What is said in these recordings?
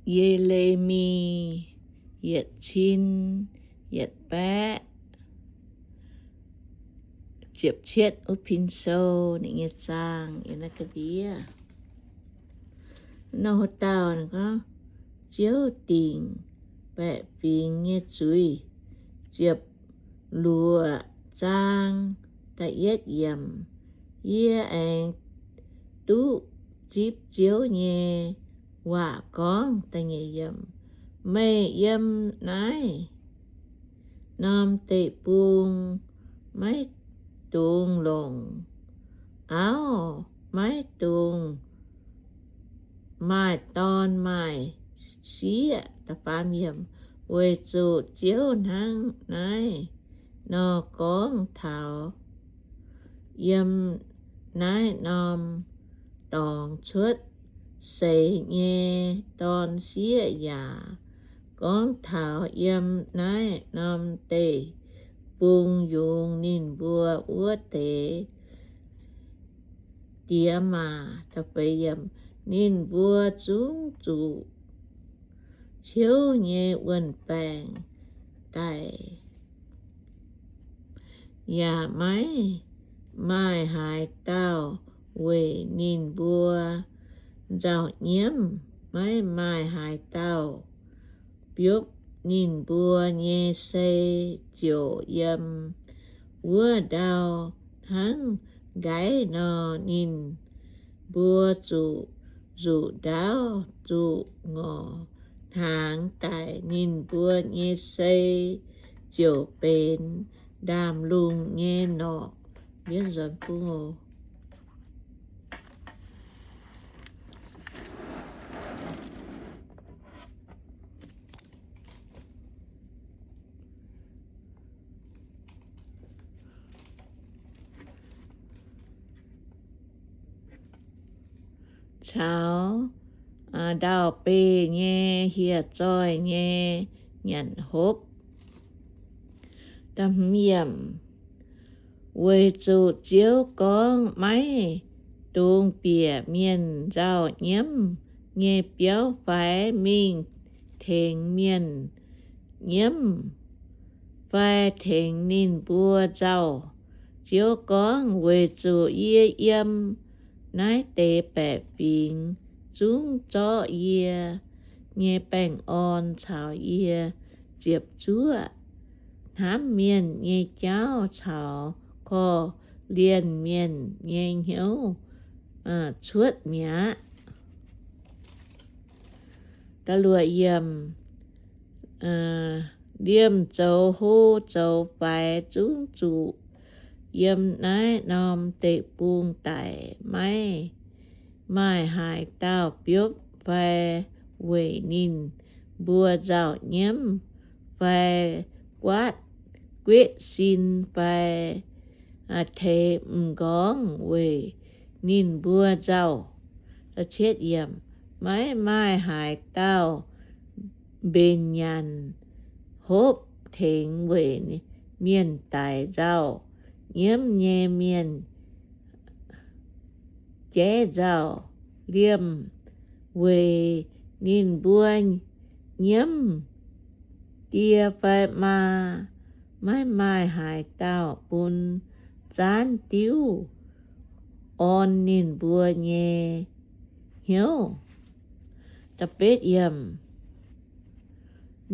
Ye^le^mi yietc cin yietc baeqv ziepc cietv wuov pin sou ninh nyei zaang yiem naaiv ga'ndiev. Nor haaix dauh gorngv Ziouv dingc baeqc fingx nyei zuiz. Ziepc luoqc zaang da'yietv yiemc. Yie aengx duqv zipv Ziouv nyei waac gorngv, Meih yiem naaiv norm deic-bung maiv dungx longc. Auv, maiv dungx maaih dorn maaih sieqv, weic zuqc Ziouv hnangv naaiv nor gorngv taux yiem naaiv norm dorngx cuotv seix nyei dorn-sieqv yaac gorngv taux yiem naaiv norm deic-bung yungz ninh mbuo wuov deix diex maac. Ninh mbuo zungv zuqc ciouv nyei wuon-baengc daic, yaac maiv maaih haaix dauh weic ninh mbuo nzauh nyiemv. Maiv maaih haaix dauh biopv ninh mbuo nyei sei, ziouc yiem wuov ndau hnangv nqaiv nor. Ninh mbuo zuqc nzuqc ndaauv, zuqc ngorc hnaangx daic. Ninh mbuo nyei sei ziouc benx ndaamv-lungh nyei norqc. Caux ndau-beih nyei hieh zoih nyei nyanc hopv. Weic zuqc Ziouv gorngv, Maiv dungx bieqc mienh nzauh nyiemv nyei biauv fai mingh tengx mienh nyiemv fai tengx ninh mbuo nzauh. Ziouv gorngv, Weic zuqc yie yiem naaiv deix baeqc fingx zungv zorqv yie nyei baengh orn caux yie ziepc zuoqv hnamv mienh nyei jauv caux korv-lienh mienh nyei hnyouv cuotv mi'aqv. Liemh zoux hlo zoux faix zungv zuqc yiem naaiv norm deic-bung daic. Maiv maaih haaix dauh biopv fai weic ninh mbuo nzauh nyiemv fai guatv guiqv sin fai teix m'nqorngv weic ninh mbuo nzauh. Maiv maaih haaix dauh mbenc nyanc hopv tengx weic mienh daic nzauh nyiemv nyei mienh jaiv nzauh, liemh weic ninh mbuo nyiemv die fai maa. Maiv maaih haaix dauh bun zaanv diuv orn ninh mbuo nyei hnyouv.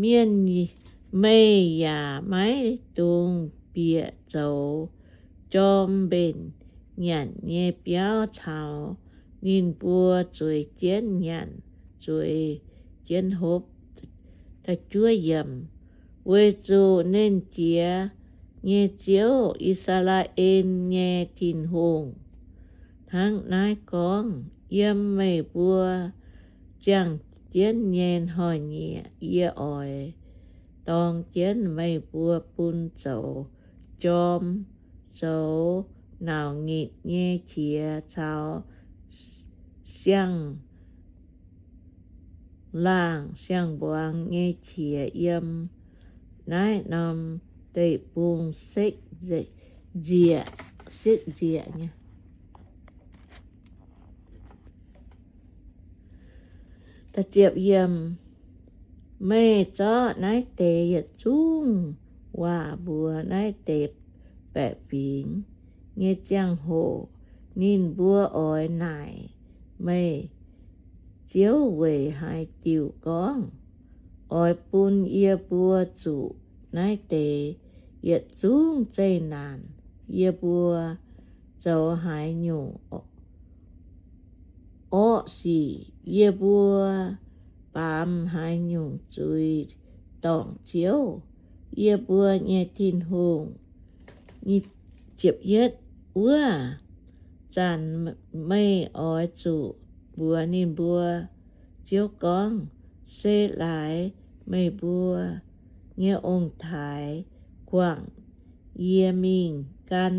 Mienh, meih yaac maiv dungx bieqc zoux jorm mbenc nyanc nyei biauv caux ninh mbuo zueiz jienv nyanc, zueiz jienv hopv. Weic zuqc Nernh Jiex nyei Ziouv, I^saa^laa^en nyei Tin-Hungh, hnangv naaiv gorngv, Yiem meih mbuo ziangh jienv nyei hnoi-nyieqc yie oix dorng jienv meih mbuo bun zoux jorm, zoux nauc nyitc nyei qiex caux siang-laangh siang-mbuangz nyei qiex yiem naaiv norm deic-bung sekv nzieqc, sekv nzieqc nyei. Meih zorqv naaiv deix yietc zungv waac mbuox naaiv deix baeqc fingx nyei ziangh hoc, ninh mbuo oix naaic meih ziouv weic haaix diuc gorngv, oix bun yie mbuo zuqc naaiv deix yietc zungv zeqc naanc. Yie mbuo zoux haaix nyungc orqv sic? Yie mbuo baamz haaix nyungc zuiz dorngc Ziouv, yie mbuo nyei Tin-Hungh? Wuov zanc meih oix zuqc mbuox ninh mbuo, Ziouv gorngv, se laaix meih mbuo nyei ong-taaix guangc yie mingh gan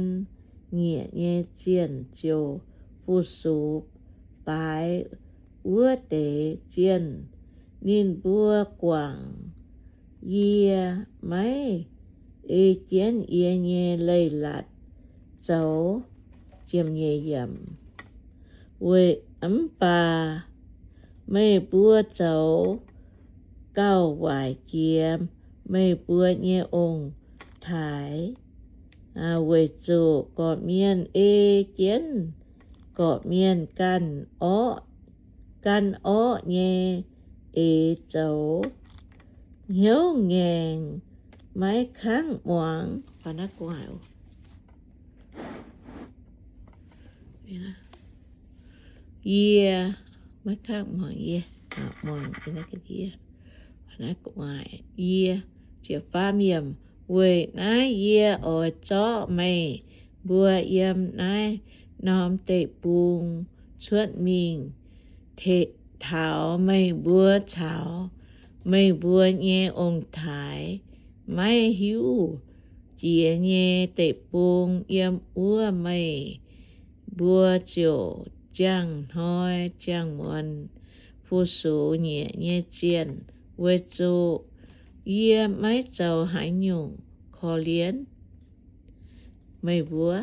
nyiec nyei zienh ziouc fu-sux baaix wuov deix zienh. Ninh mbuo guangc yie, maiv ei jienv yie nyei leiz-latc zoux. Weic mv baac meih mbuo zoux gauh waaic jiex meih mbuo nyei ong-taaix, weic zuqc gorqv-mienh ei jienv gorqv-mienh ganh orqv, ganh orqv nyei eix zoux, hnyouv ngaengc, maiv kangv muangx. Yie, maiv kangv muangx yie, muangx yie. Weic naaiv yie oix zorqv meih mbuo yiem naaiv norm deic-bung cuotv mingh, taux meih mbuo caux meih mbuo nyei ong-taaix maiv hiuv jiex nyei deic-bung. Yiem wuov meih mbuo ziouc ziangh hnoi ziangh muonz fu-sux nyiec nyei zienh, weic zuqc yie maiv zoux haaix nyungc korv-lienh meih mbuo.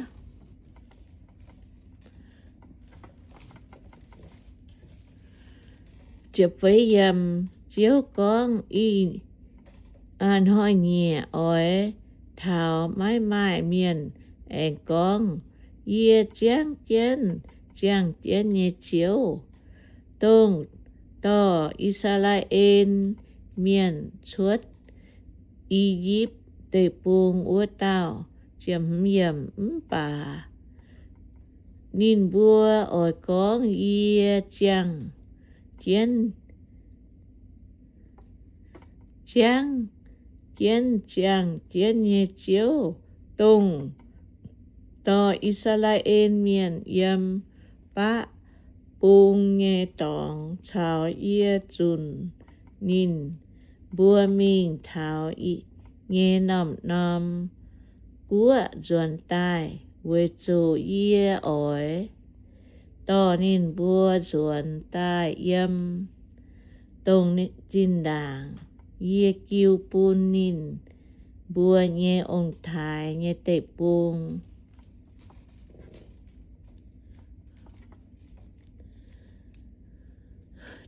Ziouv gorngv, Ih hnoi-nyieqc oix taux maiv maaih mienh aengx gorngv, Yie ziangv jienv ziangh jienv nyei Ziouv, dongh dorh I^saa^laa^en Mienh cuotv I^yipv Deic-Bung wuov dauh. Mv baac ninh mbuo oix gorngv, Yie ziangh jienv, ziangh jienv ziangh jienv nyei Ziouv, dongh dorh I^saa^laa^en Mienh yiem baqv bung nyei dorngx caux yie zunc ninh mbuo mingh taux nyei norm-norm guoqv nzuonx daaih, weic zuqc yie oix dorh ninh mbuo nzuonx daaih yiem dongh zinh ndaangc yie jiu bun ninh mbuo nyei ong-taaix nyei deic-bung.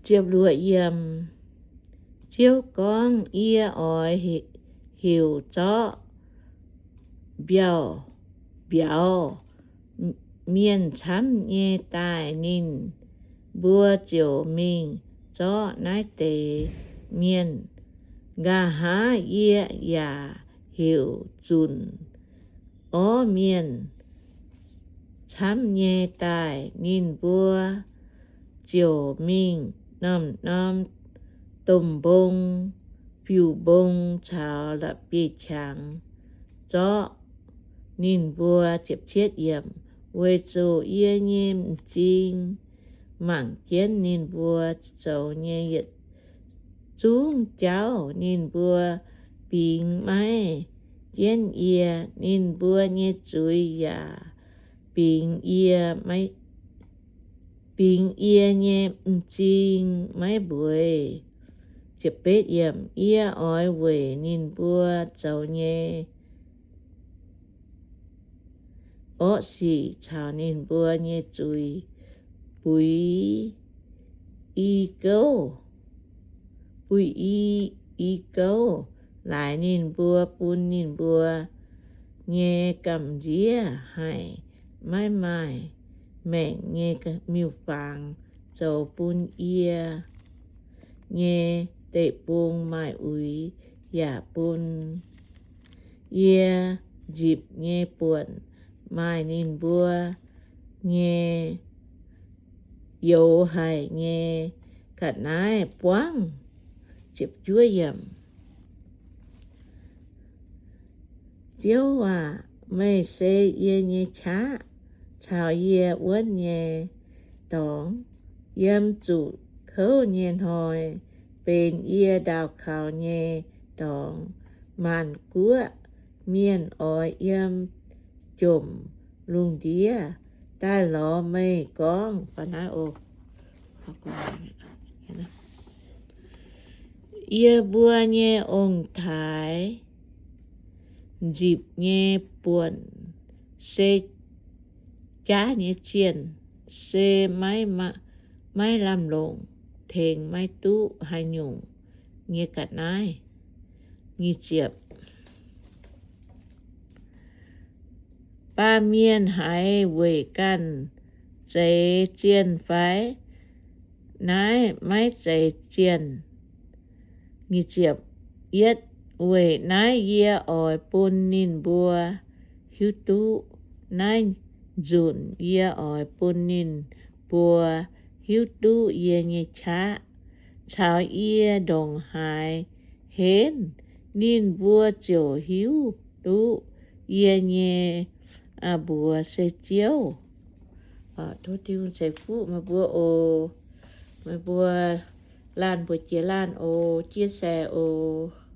Ziouv gorngv, Yie oix heuc zorqv mbiauz, mbiauz mienh camv nyei daaih, ninh mbuo ziouc mingh zorqv naaiv deix mienh. Nqa'haav yie yaac heuc zunc orv mienh camv nyei daaih, ninh mbuo ziouc mingh norm-norm domh mbong, fiuv-mbong caux la'bieiv-qangx zorqv ninh mbuo. Weic zuqc yie nyei m'zing mangc jienv ninh mbuo zoux nyei yietc zungv jauv. Ninh mbuo bingx maiv jienv yie, ninh mbuo nyei zuiz yaac bingx yie, bingx yie nyei m'zing maiv mbueiz. Yie oix weic ninh mbuo zoux nyei orqv sic caux ninh mbuo nyei zuiz buix i gouv. bui i, i gouv laaix ninh mbuo, bun ninh mbuo nyei gamh nziev haic maiv maaih maengc nyei miuc-fangx zoux bun yie nyei deic-bung maaih uix, yaac bun yie nzipc nyei buonc maaih ninh mbuo nyei youx haic nyei ga'naaiv buangv. Ziouv aac, meih se yie nyei qaqv caux yie wuonv nyei dorngx. Yiem zuqc kouv nyei hnoi benx yie ndaauh kaux nyei dorngx. Maanc guoqv mienh oix yiem jomc lungh ndiev daaih lorz meih gorngv. Yie mbuo nyei ong-taaix nzipc nyei buonc se jaav nyei zienh, se maiv lamh longc, tengx maiv duqv haaix nyungc nyei ga'naaiv. Baamh mienh haiz weic ganh zeix zienh fai? Naaiv maiv zeiz zienh. Yietv, weic naaiv yie oix bun ninh mbuo hiuv duqv naaiv nzunc, yie oix bun ninh mbuo hiuv duqv yie nyei qaqv caux yie ndongc haaix henv, ninh mbuo ziouc hiuv duqv yie nyei mbuox se Ziouv. Tov Tin-Hungh ceix fuqv meih mbuo oc. Meih mbuo laanh mbuox jiex laanh oc, chia sẻ oc.